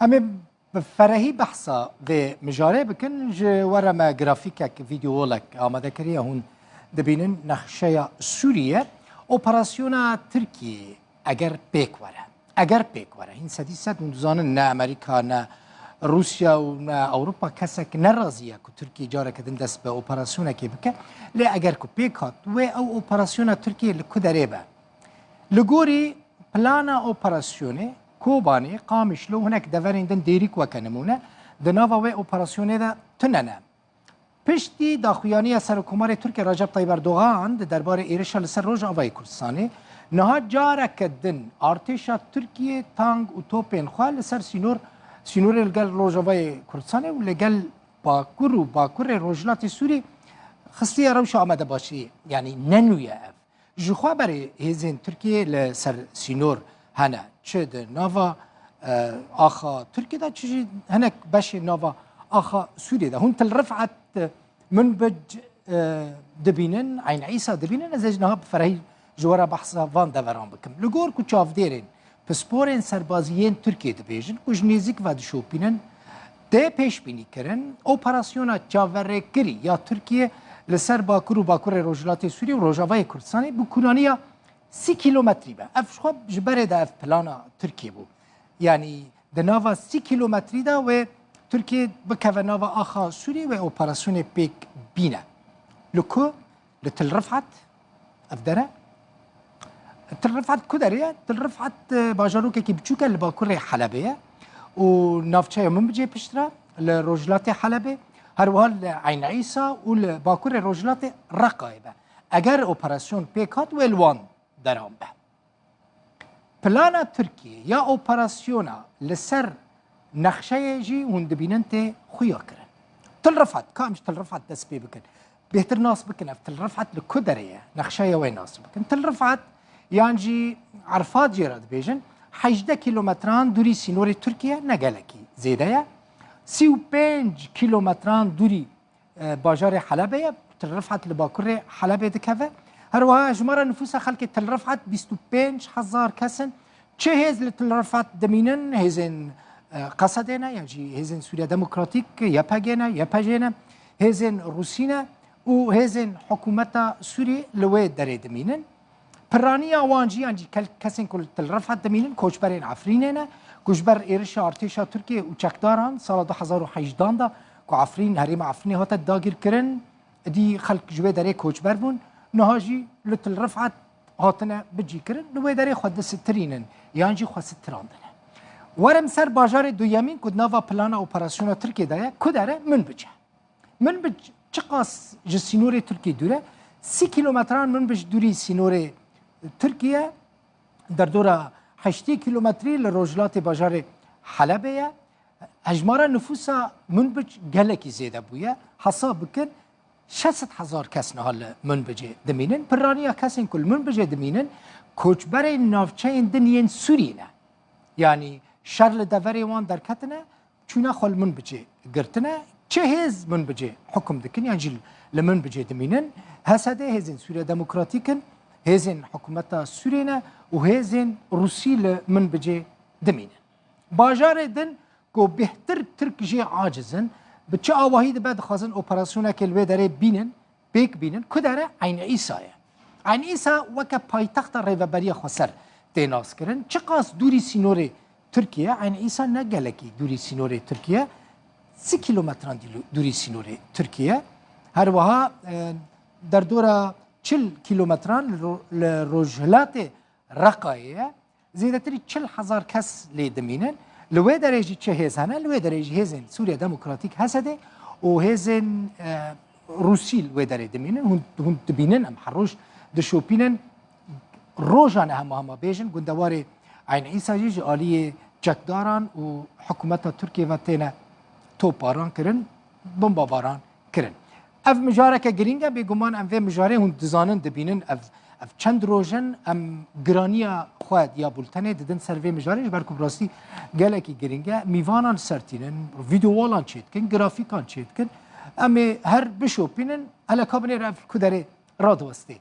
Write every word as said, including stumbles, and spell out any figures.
Em ê bi ferehî behsa vê mijarê bikin. Ji we re me grafîkek, vîdeo wallek amade kiriye. Hûn dibînin nexşeya Sûriye. Operasyona Tirkiyê eger pêk were, eger pêk were, hîn sedî sed hûn dizanin ne Amerîka, ne Rûsya û ne Ewropa kesek ne razî ye ku Tirkiye careke din dest bi operasyonekê bike. Lê eger ku pêk hat wê ew operasyona Tirkiyê li ku derê be? Li gorî plana operasyonê Kobanê, Qamişlo û hinek deverên din Dêrîk weke nimûne di nava wê operasyonê de tune ne. Piştî daxuyaniya Serokkomarê Tirkiye Recep Tayyip Erdogan di derbarê êrişa li ser Rojavayê Kurdistanê, niha careke din artêşa Tirkiye tang û topên xwe li ser sînor, sînorê li gel Rojavayê Kurdistanê û li gel Bakur û Bakurê Rojhilatê Sûrî xistiye rewşa amadebaşiyê. Yanî ne nû ye ev. Ji xwe berê hêzên Tirkiyê li ser sînor hene. Çi di nava, e, axa Tirkiyê de, çi jî hinek beşê nava axa Sûriyê de. Hûn Til Rifet, e, Minbic, e, dibînin, Eyn Îsa dibînin. Ez ê ji niha bi ferehî ji we re behsa van deveran bikim. Li gor ku çavdêrên pisporên serbazî yên Tirkiyê dibêjin ku ji nêzîk ve dişopînin, tê pêşbînîkirin, operasyona çaverêkirî ya Tirkiyê li ser Bakur û Bakurê Rojhilatê Sûriyê û Rojavayê Kurdistanê bi kûraniya sî kîlometrî be. Ev ji xwe ji berê de ev plana Tirkiyê bû. Yanî di nava sî kîlometrî de wê Tirkiyê bikeve nava axa Sûriyê, wê operasyonê pêk bîne. Li ku? Li Til Rifet ev dere. Til Rifet ku derê ye? Til Rifet, e, bajarokekî biçûk e, li bakurê Helebê ye û navçeya Minbicê piştre li rojhilatê Helebê, her wiha li Eyn Îsa û li bakurê rojhilatê Reqayê be. Eger operasyon pêk hat, wê li wan deran be. Plana Tirkiyê ya operasyona li ser nexşeyê jî hûn dibînin tê xuya kirin. Til Rifet, ka em ji Til Rifet dest pê bikin. Bêhtir nas bikin ev Til Rifet li ku derê ye, nexşeya wê nas bikin. Til Rifet, yan jî Erfad jê re dibêjin, hejdeh kîlometran dûrî sînorê Tirkiye, ne gelekî zêde ye. Sî û pênc kîlometran dûrî e, bajarê Helebê ye. Til Rifet li bakurê Helebê dikeve. Her wiha hejmara nifûsa xelkê Til Rifet bîst û pênc hezar kes in. Çi hêz li Til Rifet dimînin? Hêzên, e, Qesedê ne, yan jî hêzên Sûriya Demokratîk, Y P G ne, Y P J ne, hêzên Rûsî ne û hêzên hikûmeta Sûrî li wê derê dimînin. Piraniya wan jî, yan jî kel-, kesên ku li Til Rifet dimînin, koçberên Efrînê ne, ku ji ber êrişa artêşa Tirkiyê û çekdaran sala du hezar û hejdehan de ku Efrîn, herêma Efrînê hate dagirkirin, êdî xelk ji wê derê koçber bûn, niha jî li Til Rifet hatine bicîkirin, li wê derê xwe disitirînin, yan jî xwe sitirandine. Werim ser bajarê duyemîn ku di nava plana operasyona Tirkiyê de ye, ku dere? Minbic e. Minbic çiqas ji sînorê Tirkiyê dûr e? Sî kîlometran Minbic dûrî sînorê Tirkiyê, derdora heştê kîlometrî li rojhilatê bajarê Helebê ye. Hejmara nifûsa Minbic gelekî zêde bûye. Hesab bikin, şeş sed hezar kes niha li Minbicê dimînin. Piraniya kesên ku li Minbicê dimînin, koçberên navçeyên din yên Sûrî ne. Yanî şer li deverê wan derketine, çûne xwe li Minbicê girtine. Çi hêz Minbicê hukum dikin, yan jî li Minbicê dimînin? H S D, hêzên Sûriya Demokratîk in, hêzên hikûmeta Sûriyê ne û hêzên Rûsî li Minbicê dimînin. Bajarê din ku bêhtir Tirk jê aciz in, bi çi awahî dibe dixwazin operasyonekê li wê derê bînin, pêk bînin, ku dere? Eyn Îsa ye. Eyn Îsa weke paytexta Rêveberiya Xweser tê naskirin. Çiqas dûrî sînorê Tirkiye, Eyn Îsa ne gelekî dûrî sînorê Tirkiye, sî kîlometran dîlo-, dûrî sînorê Tirkiye. Her wiha, e, derdora çil kîlometran li ro-, li rojhilatê Reqayê ye. Zêdetirî çil hezar kes lê dimînin. Li wê derê jî çi hêz hene? Li wê derê jî hêzên Sûriya Demokratîk, H S D, û hêzên, e, Rûsî li wê derê dimînin. Hûn, hûn dibînin, em her roj dişopînin. Rojane hema hema bêjin, gundewarê Eyn Îsa jî ji aliyê çekdaran û hikûmeta Tirkiyê ve têne topbaran kirin, bombabaran kirin. Ev mijareke girîng e, bêguman em vê mijarê hûn dizanin, dibînin. Ev, ev çend roj in, em giraniya xwe ya bultenê didin ser vê mijarê, ji ber ku bi rastî gelekî girîng e. Mîvanan ser tînin, vîdeowalan çêdikin, grafîkan çêdikin. Em ê her bişopînin, hele ka binêre ev ku derê radiwestê.